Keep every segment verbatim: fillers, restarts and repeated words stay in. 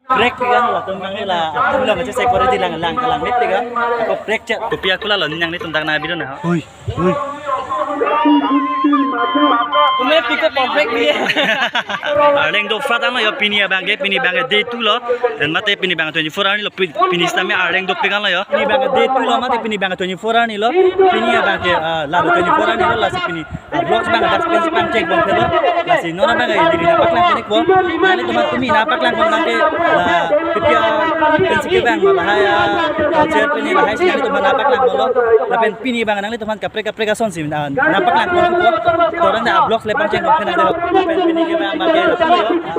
Break kan latum bang la, atum lang aja security lang lang lang mik kan. Ako break chat. Kopi aku lalo ni nanglitum dak na video na. Hui, hui. Tumhe piko perfect bhi. Arleng doprat lo yo pini abang ke, pini abang ke day two lo. Dan mate pini abang twenty-four hour ni lo pi-, pini sitame arleng dopik lo yo. Pini abang ke day two lo mate pini abang twenty-four hour ni lo. Pini abang ke, ah, lalo twenty-four hour ni lo lasi pini. Ah, vlogs bang dak pen si pangcheng bang thelo. Lasi non abang ke diri na paklang konik bo. Nanglitum tumi na paklang bang ke la pipia pen si ke bang lahai, ah, culture pen lahai si nanglitum na paklang lo. Lapen pini bang nanglitum kaprek kaprek ason si na, na paklang ko ko. Torang da vlogs le pangcheng ko phenang de. Pen pini ke bang bang ke.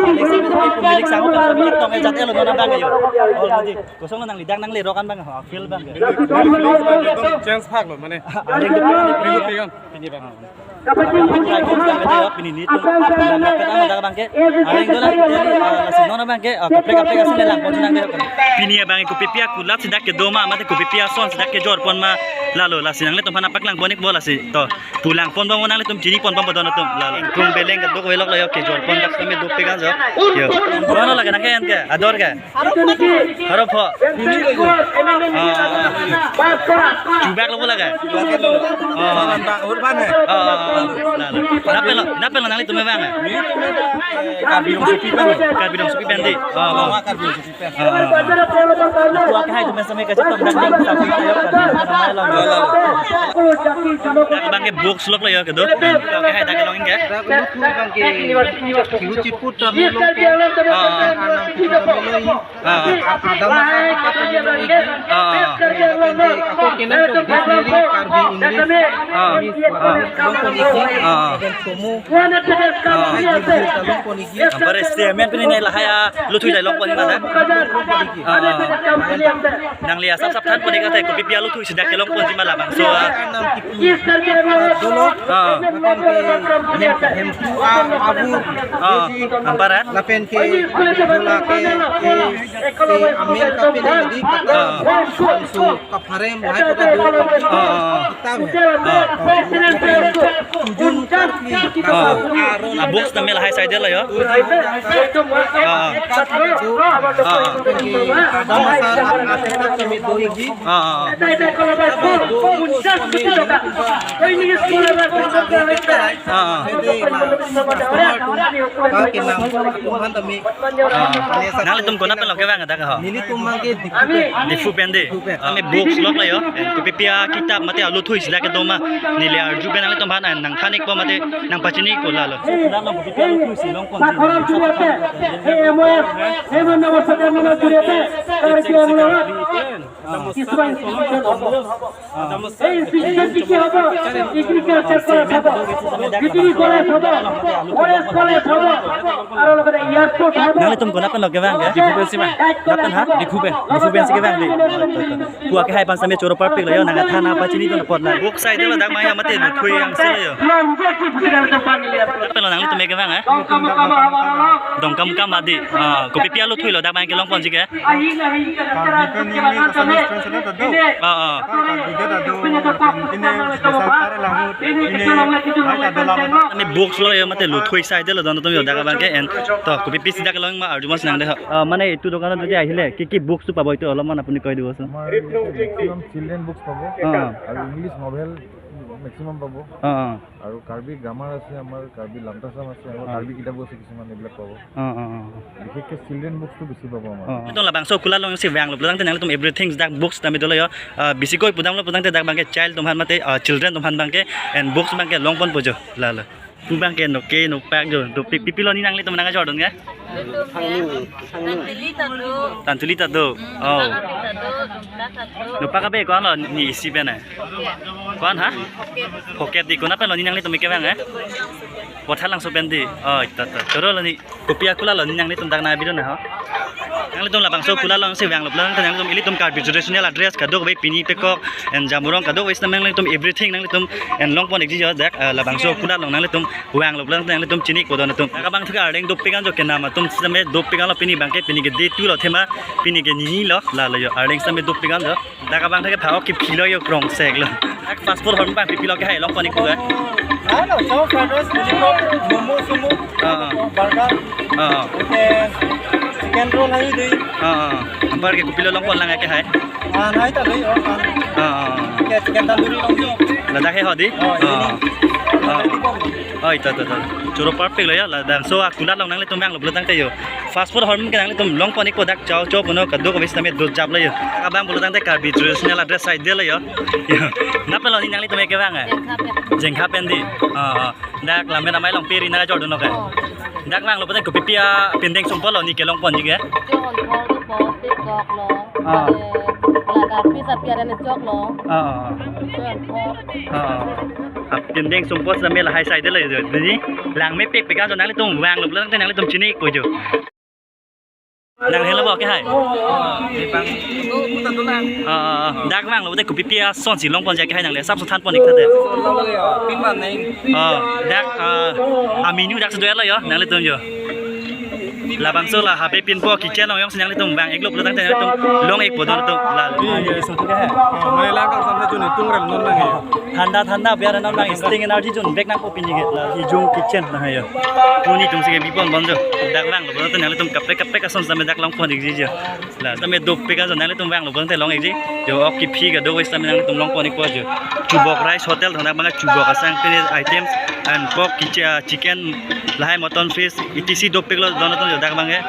Next time ko milik sango kan milik tong jat elo non bang yo. Oh, nanti kosong nangli dak nangli rokan bang ha, feel bang ke. Chance phak lo mane. Arleng dopik kan. Pini bang. Pini nitum. Bang ke. Arleng dola, ah, lasi non bang ke. Ah, kaprek kaprek ason le lang pon nang de. Pini abang kopi pia kulat si dak kedo ma, mate kopi pia ason si dak kejor pon ma. Lalo lasi nanglitum aphan paklang konik bo lasi. To. Pulang pon bang nanglitum chini pon bang padon atum. Lalo. Kung beleng kedok velok lo yo kejor pon dak sitame dopik kan jo. Yo. Kono lage nang ke an ke? Ador ke? Haro pho. Ah, ah, ah. Chubak lo lage. Ah, ah, ah. Ah, ah, ah. Lalo. Napelo, napelo nanglitum bang. Karbi Rongsopi pen. Karbi Rongsopi pen di. Ah, ah. Karbi Rongsopi pen. Ah, ah, ah. Tua ke hai tu mesa meka chetong dak dak sapi tayo kan. Dak bang ke box lok lo yo kedo. Tua ke hai dak long ke. Dak lutu bang ke. Chihu chipu tamu long ke. Ah, ah. Anam chipu tamu long. Ah, ah. Ada masa apa tamu long ke. Ah, ah. Ako kena to dictionary Karbi English. Ah, ah. Long ko niki. Ah, ah. Komo. Ah, ah. Long ko niki. Apa restatement pini nai lahai, ah, luthui dai long pon ma da. Ah, ah. Nangli asap sap than pon ka thai kopi pia luthui si dak kelong pon si ma labangso, ah. Dolo. Ah. Hem, hem tu a abu. Ah. Ampara. Lapen ke dola ke, ke, ke amen kape nang di kata. Ah. Bangso kapharem lahai kota do. Ah, ah. Kitab hai. Ah. Tujun Karbi. Ah. Ah, box tame lahai side lo yo. Ah, ah. Ah, ah. Ah, ah, ah. Ah, ah. Nangtum konat pen lo kevang dak ho? Nelitum bang ke Diphu pen. Diphu pen de. Diphu pen. Ami box lok lo yo. Kopi pia kitab mate aluthui si dak kedo ma. Neli arju pen nanglitum aphan nangthan ik po mate nangpachini ik po lalo. Lalo kopi pia aluthui si long pon si. এই ইনস্টিটিউশন কি কি হ'ব? Agriculture college হ'ব, veterinary college হ'ব, forest college হ'ব, আৰু লগতে এয়াৰপৰ্ট হ'ব। Nanglitum konat pen lo kevang ke? Diphu pen si ma. Konat pen ha? Diphu pen. Diphu pen si kevang de. Tua ke hai pan sitame choro parpik lo yo nangthan nangpachini tun apot na. Box side lo dak ma ya mate luthui yang si lo yo. Konat pen lo nanglitum kevang eh? Dongkamukam adi. Ah, kopi pia luthui lo dak ma kelong pon si ke? Karbi pen English Assamese translate do. Ah, ah. Karbi ke do. Ini bahasa Tara language. Ini lain ada lama. Ami box lo yo mate luthui side lo don tum yo dak bang ke en. To kopi pisi dak long ma arju mas nang de. Ah, mane এইটো দোকানত যদি আহিলে কি কি বুকছটো পাব এইটো অলপমান আপুনি কৈ দিবচোন। আমাৰ ইয়াতে মেক্সিমাম চিলড্ৰেন বুকছ পাব। অ। আৰু ইংলিছ নভেল মেক্সিমাম পাব। অ, অ। আৰু কাৰ্বি গ্ৰামাৰ আছে, আমাৰ কাৰ্বি লামটাচাম আছে, আমাৰ অ। কাৰ্বি কিতাপো আছে কিছুমান, এইবিলাক পাব। অ, অ, অ। বিশেষকৈ চিলড্ৰেন বুকছটো বেছি পাব আমাৰ। অ, অ। Ito labangso kulat along si vanglo pulotangte nanglitum everything dak books tame dolo yo. Ah, bisikoi pudamlo pulotangte dak bangke child atum aphan mate, ah, children atum aphan bangke and books bangke long ponpo jo. Lalo. Pu bangke noke nopak jo. To pi-, pipilo ni nanglitum nangkejor dun ke? Tantuli ta do. Tantuli ta do. Oh. Nopak abe ko-an lo ni isi pen eh? Ko-an ha? Pocket di konat pen lo ni nanglitum kevang eh? Vothatlangso pen di. Oh, ta ta. Choro lo ni. Kopi akulat lo ni nanglitum dak na video na ho. Nanglitum labangso kulat along si vanglo pulotangte nanglitum ilitum Karbi traditional dress kadokave pini pekok and jamurong kadokave sitame nanglitum everything nanglitum and long pon ikji jo dak, eh, labangso kulat along nanglitum vanglo pulotangte nanglitum chini ik po don atum. Dak abang thik arleng dopik an jo kenam atum sitame dopik an lo pini bangke pini ke day two lo thema pini ke nini lo lalo yo arleng sitame dopik an jo. Dak abang thik phak-ok kiphilo yo krongsek lo. Dak fast food hon bang pipilo ke hai long pon ik po ga. Halo, chow, fried rice, lollipop, momo, sumo, ah, ah, burger, ah, ah, okay. Chicken roll hai dei. Ah, ah. Anpar ke kopilo longpon lang ke hai. Ah, nai ta dei, oh, ah. Ah, ah. Ke chicken tandoori longji. Ladak he ho dei. Oh, ini. Ah. Ah. Ini bom. Oh, ita, ita, ita. Choro perfect lo ya, labangso akulat along nanglitum vanglo pulo tangte yo. Fast food ahormu ke nanglitum longpon ikpo, dak chow chow punon kadokave sitame dojaplo yo. Abang pulo tangte Karbi traditional dress side lo yo. Yo. Nap lo ni nanglitum kevang eh? Jengkha pen. Jengkha pen dei. Ah, ah. Dak lammet amei along peri nangkejor dunlo ke. Oh. Dak vanglo pulote kopipi apindeng sumpotlo ni kelongponji ke? Ke hon thor dopo, pekok lo. Ah. Ade, la karpi sapi aran choklo. Ah, ah, ah. Ke hon thor. Ah, ah. Apindeng sumpot sitame lahai side lo yo. Dei, langmepik pik ason nanglitum vanglo pulo tangte nanglitum chini ikpo jo. Nang helo bo ke hai. Ah, ah, ah. Dak vanglo pulote kopipi asonsi longponji ke hai nangle sap so thanpon ik thate. Ah, dak, ah, amenu dak so do-etlo yo, nanglitum yo. Labangso la Habe Pinpo kitchen along jongsi nanglitum vang iklo pulo tangte nanglitum long ikpo don tum la. Ini so tu ke hai. Oh, mane lang kang samsa jun tung rem non nang ya. Thanda thanda biar nam nang sting energy jun bek nangpo pini ke la Hijung kitchen nang yo. Puni atumsi ke bipon bon jo. Dak vanglo pulote nanglitum kaprek kaprek ason sitame dak longpon ikji jo. La sitame dopik ason nanglitum vanglo pulote long ikji. Jo ok kephi kadokave sitame nanglitum longpon ikpo jo. Chubok Rice Hotel thangta abang Chubok asang pini items and pork kicha chicken lahai mutton fish et cetera dopiklo don atum jo dak abang ke.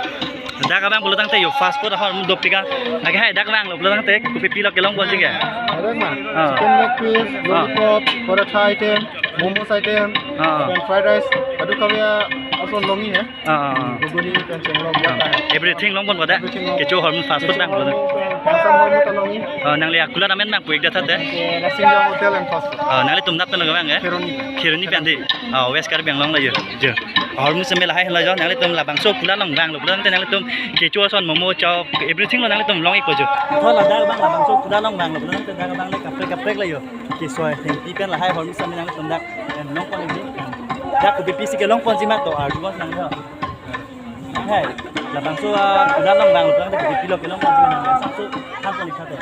Dak abang pulo tangte yo fast food ahormu dopik a. Ake hai dak vanglo pulo tangte kopipilo kelongponji ke? Ada ma? Ah. Chicken leg piece, ah, lollipop, paratha item, momos item, ah, and fried rice. Kadokave ason longji he. Ah, ah, ah. Ghuguni pen chenglong biya ta hai. Everything longpon boda. Everything long. Kecho ahormu fast food vanglo. Kangsam ahormu ta longji. Ah, nangli akulat amen nangpu ik da thate. Ke Lasing Hotel and Fast Food. Ah, nanglitum nap pen lo kevang eh? Kheroni. Kheroni pen dei. Ah, West Karbi Anglong lo yo. Jo. Ahormu sitame lahai helo jo, nanglitum labangso akulat along vanglo pulo tangte nanglitum kecho ason momo chow everything lo nanglitum long ikpo jo. Tho ladak abang labangso akulat along vanglo pulo tangte dak abang le kaprek kaprek lo yo. Kesoi thengpi pen lahai ahormu sitame nanglitum dak longpon ikji. Dak kopipisi kelongponji ma to arju bos nang tho. Hai, labangso akulat along vanglo pulo tangte kopipilo kelongponji ma nang sap so thanpon ik thate.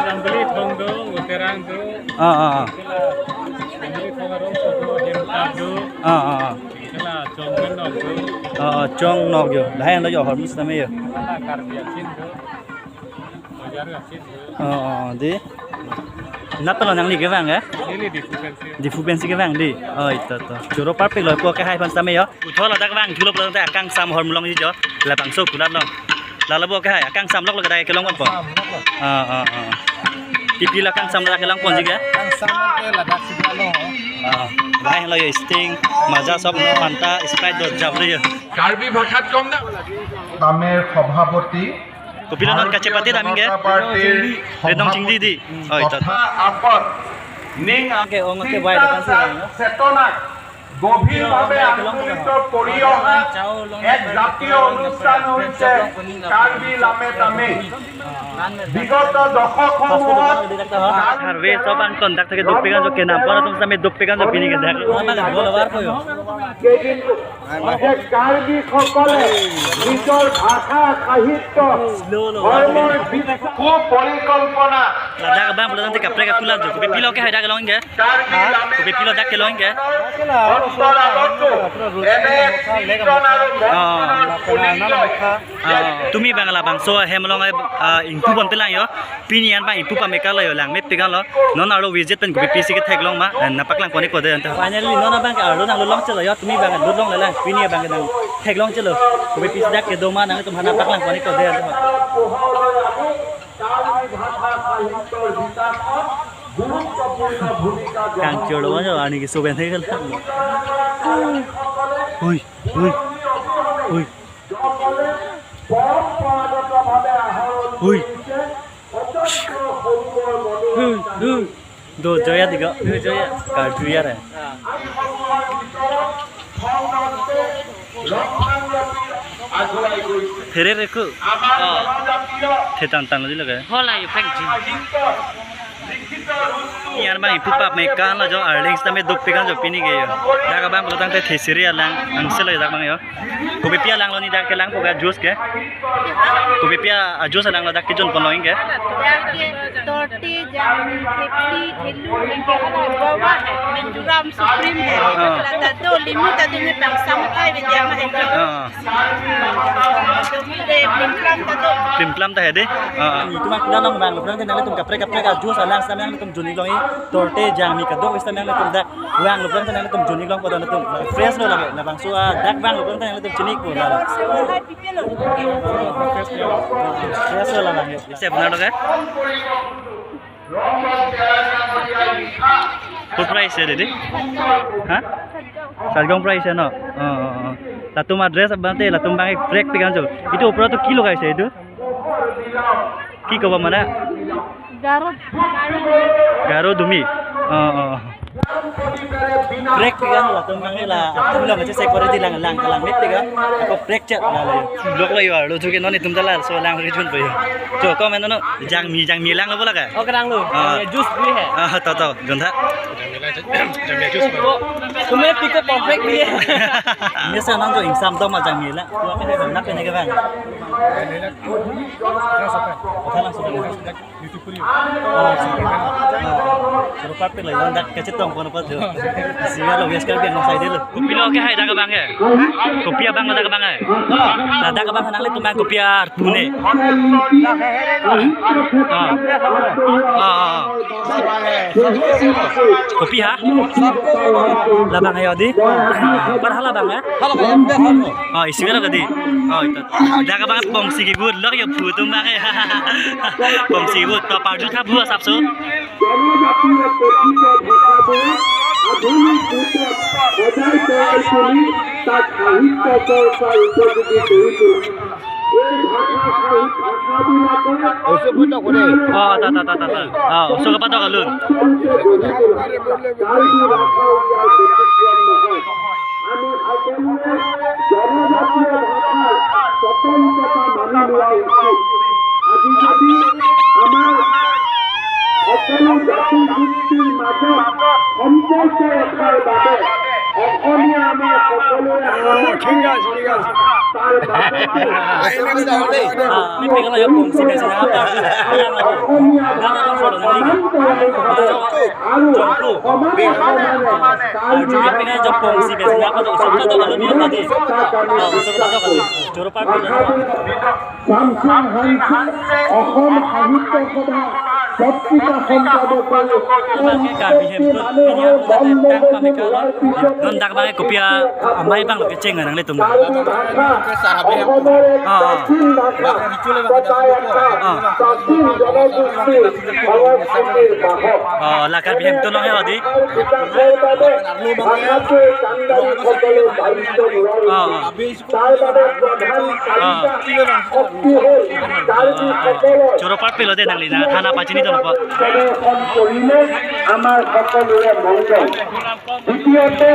Jambili thong do, uterang do. Ah, ah, ah. Jambili thong arong so do, hemtap do. Ah, ah, ah. Kela chong pen nok do. Ah, ah, chong nok yo. Lahai lo yo ahormu sitame yo. Kela Karbi asin do. Bajar asin do. Ah, ah, ah, dei. Nap lo nangli kevang eh? Neli Diphu pensi. Diphu pensi kevang dei. Oh, ita to. Choro perfect lo po ke hai aphan sitame yo. Puthot ladak vangthulo pulo tangte akangsam ahormu longji jo. Labangso akulat along. Lalo bo ke hai, akangsam lok lo ke dak kelongponpo. Kangsam lok lo. Ah, ah, ah. Kopipilo akangsam dak kelongponji ke? Kangsam ke ladak si lo. Ah, lahai lo yo Sting, Maaza sob, Fanta, Sprite dojaplo yo. Karbi ভাষাত কম না। নামেৰ সভাপতি, Kopilo non kachepate dam ke? ভাৰতীয় জনতা পাৰ্টিৰ Redong chingdi dei. সভাপতি Oh, ita. তথা আপত Ning Oke, ong ke bai dokan si চেতনাক গভীৰভাৱে আন্দোলিত কৰি অহা এক জাতীয় অনুষ্ঠান হৈছে কাৰ্বি লামে তামে। বিগত দশকসমূহত Harve sob angton dak thake dopik an jo kenam pon atum sitame dopik an jo pini ke dak. Mana bola war ko yo. কেইদিন যে কাৰ্বিসকলে নিজৰ ভাষা, সাহিত্য, ধৰ্মৰ বিকাশ সুপৰিকল্পনা Ladak abang pulo tangte kaprek akulat jo. Kopipilo ke hai dak kelong ke? Kopipilo dak kelong ke? অন্তৰালতো এনে চিন্তন আৰু মন্থন খুলিবলৈ Ah, tumi abang labangso ahem along, ah, ingpu ponpe lang yo. Pini an abang ingpu pame kalo yo, langmepik lo. Non arlo visit pen kopipisi ketheklong ma, eh, nangpaklangpon ikpo dei anta. Finally non abang ke arlo nanglo longchelo yo, tumi abang lut longle lang. Pini abang ke nang theklongchelo. Kopipisi dak kedo ma nangtum aphan nangpaklangpon ikpo dei anta. Kangchor lo jo ani ke soben thek lang. Hui, hui, hui. Hui. Hui, hui. Do joya digo. Do joya. Ka joya re. Here re ku. Thetan tan lo dilo ke. Hola, you prank jin. Yan bang ipu pap me kan lo jo, arleng sitame dopik an jo pini ke jo. Dak abang pulo tangte thesiri alang, angse lo dak bang jo. Kopipi alang lo ni dak kelangpo ke juice ke? Kopipi a juice alang lo dak kejun pon lo ingke? Dak ke torte, jangmi, thepli, thelu, ingke hala guava hai, Mizoram Supreme hai. Ah. Lata do, limu ta do ne pang sam thai ve jama hai. Ah. Limklam ta do. Limklam ta hai dei. Ah. Itum akuna nang vanglo pulotangte nanglitum kaprek kaprek a juice alang sitame nanglitum jun-ik long, i torte jangmi kadokave sitame nanglitum dak vanglo pulotangte nanglitum jun-ik longpo, nanglitum fresh lo lake, labangso a dak vanglo pulotangte nanglitum chun-ikpo lalo. Fresh lo labang. Sep na lo ke? Food price ya, didi? Ha? Sargong price ya, no? Oh, oh, oh. Latum address abang te, latum bang prek pikan jo. Itu opor tu kilo guys ya itu? Ki koba mana? Garo. Garo dumi. Oh, oh. Prek pikan latum bang la. Pulang aja security lang lang lang met pikan. Ako prek chat la la. Blok la yo arlo thu ke non itum ta laso lang ri jun po yo. Jo, comment no. Jangmi, jangmi lang lo bola ka? Oh, kelang lo. Ah. Jangmi juice bhi hai. Ah, to, to, juntha. तुम्हें pico perfect भी है। Mesa nang jo ingsam doma jangmi lang. Tu apa ni nak ni ke bang? Kota langsung. Oh, super. Super pilo yon dak kachetong kono pa jo. Siya lo wes kar biang sai dulu. Kopi lo ke hai dak abang ke? Kopi abang lo dak abang ke? Nah, dak abang nanglitum bang kopi ar pune. Ah. Ah, ah, ah. Kopi ha? Labang ayo di. Par hala bang ya? Oh, isi lo kadi. Oh, itu. Dak abang pongsi kibut lok yo phu atum bang ya. Pongsi kibut to parju tha bhu asap so. জনজাতীয় কথিত ভাষাবোৰ আধুনিক যুগত বজাই তৈয়াৰ কৰি তাক সাহিত্য চৰ্চাৰ উপযোগী কৰি তোলা। এই ভাষা সাহিত্য ভাষাবিলাকে Oh, ta, ta, ta, ta, ta. Ah, oso kapatok alun. Karbi ভাষাও ইয়াৰ ব্যতিক্ৰম নহয়। আমি সকলোৱে জনজাতীয় ভাষাৰ স্বতন্ত্ৰতা মানি লোৱা উচিত। আজি যদি আমাৰ সকলো জাতি গোষ্ঠীৰ মাজত সম্পৰ্ক ৰখাৰ বাবে অসমীয়া আমাৰ সকলোৰে আহ্বান। ঠিক আছে, ঠিক আছে। তাৰ বাবেতো আমি পিকলা ya pongsi besi na apa? Asamiya ভাষা সমান্তৰালভাৱে আৰু সমানে সমানে Karbi Jumpa pina jo pongsi besi na apa tu? Usap katok alun ni tadi. Ah, usap katok alun. Joro par pina. চামচুং হানচুং অসম সাহিত্য সভা পত্ৰিকা সম্পাদকে Karbi Hemtun, ini aku kata tang pamika lo. Non dak bang kopi amai bang lo kecheng nanglitum. Karbi ভাষা অসমৰ এক প্ৰাচীন ভাষা তথা এটা প্ৰাচীন জনগোষ্ঠীৰ সংস্কৃতিৰ বাহক। Oh, la Karbi Hemtun lo he odi. বিকাশৰ বাবে ভাষাটোৱে কাণ্ডাৰীসকলৰ দায়িত্ব লোৱা উচিত। তাৰ বাবে প্ৰধান চাৰিটা শক্তি হ'ল কাৰ্বিসকলৰ Choro parpilo de nangli na thana pachini to po. প্ৰদৰ্শন কৰিলে আমাৰ সকলোৰে মংগল। দ্বিতীয়তে,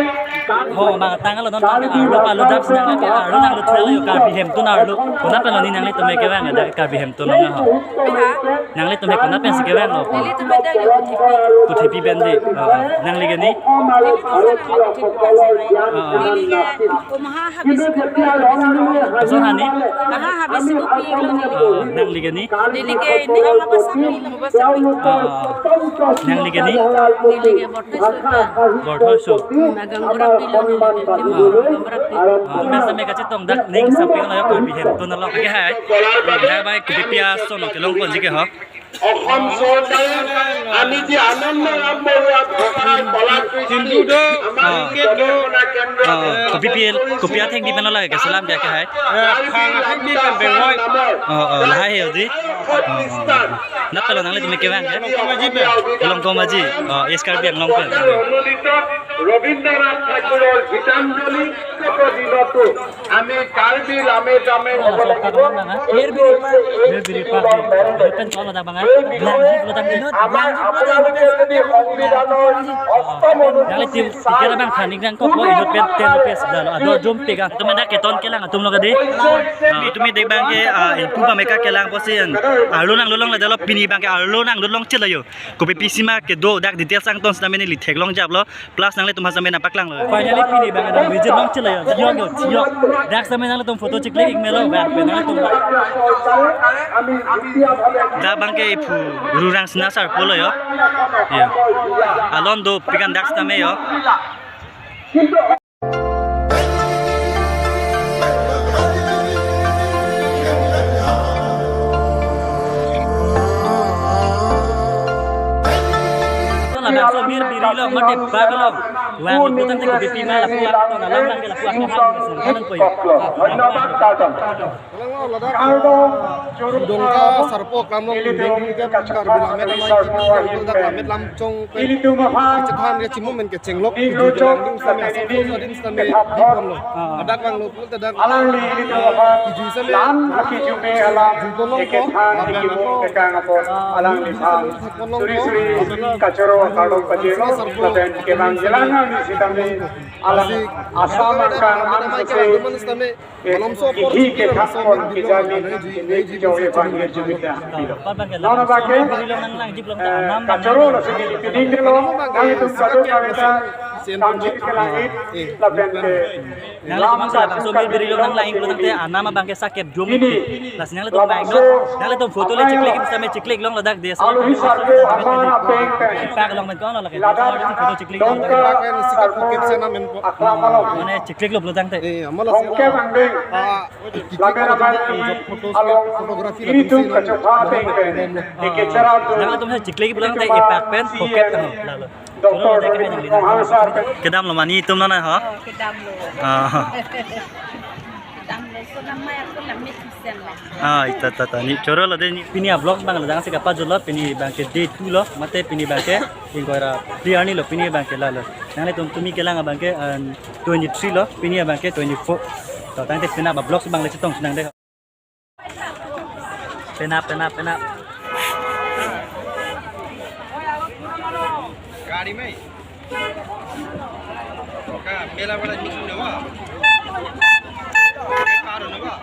Ho, ma tanglo non arlo palo dap sinang ke arlo nanglo thula lo Karbi Hemtun arlo. Kona palo ni nanglitum ke bang ada Karbi Hemtun lo ho. Nanglitum ke kona pensi ke bang lo. Nelitum ke dak yo Kuthepi. Kuthepi bende. Oh, oh. Nangli ke ni? Nelitum ke Kuthepi bende. Oh, oh. Neli ke Komaha habisi kopi. Koson hani? Maha habisi kopi lo neli. Oh, nangli ke ni? Neli ke ni ama pasang ni lo pasang ni. Oh, oh. Nangli ke ni? Neli ke Borthoi Sopa. Borthoi So. Magang Borak Pilo neli ke. Tim Magang Borak Pilo. Oh, mesa me kachetong dak ning samping lo ya Karbi Hemtun lo. Oke hai. Dak bai kopi pias sono kelong ponji ke ho. অসম চৰকাৰে আমি যে আনন্দৰাম বৰুৱা ভাষা কলা কৃষ্টি আমাৰ গৱেষণা কেন্দ্ৰ Oh, kopi pi, kopi atheng di pen lo lake keselam dia ke hai. Phang atheng di pen bengoi. Oh, oh, lahai he odi. Oh, oh, oh. Nat pelo nanglitum ke bang ke? Kelong komaji. Oh, S Karbi Anglong pen. অনুদিত রবীন্দ্রনাথ ঠাকুৰৰ গীতাঞ্জলি দিনতো আমি কাৰ্বি লামে কামে হ'ব লাগিব। এইটো হৈছে এক চিকুলৰ মেণ্ডেট। এই বিষয়ে আমাৰ আপোনালোকে যদি সংবিধানৰ অষ্টম অনুসূচী চাই, Tumi dek bang ke, ah, ingpu pame ka kelang pusi an arlo nanglut longle, dolo pini bang ke arlo nanglut long chelo yo. Kopi pisi ma kedo dak details angton sitame neli theklong japlo. Plus nanglitum ha sitame nangpaklanglo. Finally pini bang ke nangvisit long chelo yo. Yo yo yo. Dak sitame nanglitum photo chiklik ik melo bang ke nanglitum. Dak bang ke iphu Rurang Sina Sarpo lo yo. Yo. Alon do pikan dak sitame yo. Labangso mir biri lo, mate bag lo. Wan lo, kutang tek biri ma lapu ak, to nalang bang ke lapu ak, kahan, kahan koi. ধন্যবাদ Cardone. Dongka Sarpo Klamlong Dengka Karbi Lammet Amei Kimi Dongka Lammet Lamchong Pen Chethan Re Chimu Men Ke Chenglok Kiju Kelang Ding Sami Asam Sami Dipon Lo Adak Vang Lo Pul Tadak Alang li ili tu apa? Kiju Sami Lam aki jume alam Judon Long eke Ko than Lapen iki Ko mung ke kang apo alang li Lapen tham. Thapon Long Suri Ko suri Lapen Ko kachoro kardom pajero Sarpo lapen kemang jelangan ni sitame alang Assam angkang Lammet Amei Ke sese Langdun Sami Malomso apor kithi ke thak pon kijamin ini jo evan ye jumita pilo. Nono bang ke, eh, kachoro lo sini kining de lo, nanglitum kadokave ta tamjik ke langit lapen ke lam sa sumi biri lo nang lain lo tangte anam abang ke sakep jum. Ini lasi nanglitum lain lo, nanglitum photo le chiklik, sitame chiklik long ladak de. Alohi Sarpo aman apeng peng. Pak long men ko lo lake. Ladak photo chiklik long. Dongka Sarpo aklam along. Mane chiklik lo tangte. Eh, amala Hongke sila. Mangbeng. Ah, Laga ramai along ilitum kachopha peng peng. Eke chara tu. Nang atum hai chiklik bilang teh ipak pen pocket tang. Lalu. Doktor David Ronghang sir pen. Kedam lo mani itum nana ha? Oh, kedam lo. Ah. Kedam lo, so namai aku lamit isen lah. Ah, ita ta ta ni choro lo de ni. Pini a vlog bang lo jang si kapa jolo, pini bang ke day two lo, mate pini bang ke ingkoi ra clear ni lo, pini bang ke lalo. Nanglitum tumi kelang abang ke, um, twenty-three lo, pini abang ke twenty-four. To tangte penap a vlog si bang le chetong sinang de. Penap, penap, penap. Gari mein. Ka mela wala mix hoy na ba? Ka car hoy na ba?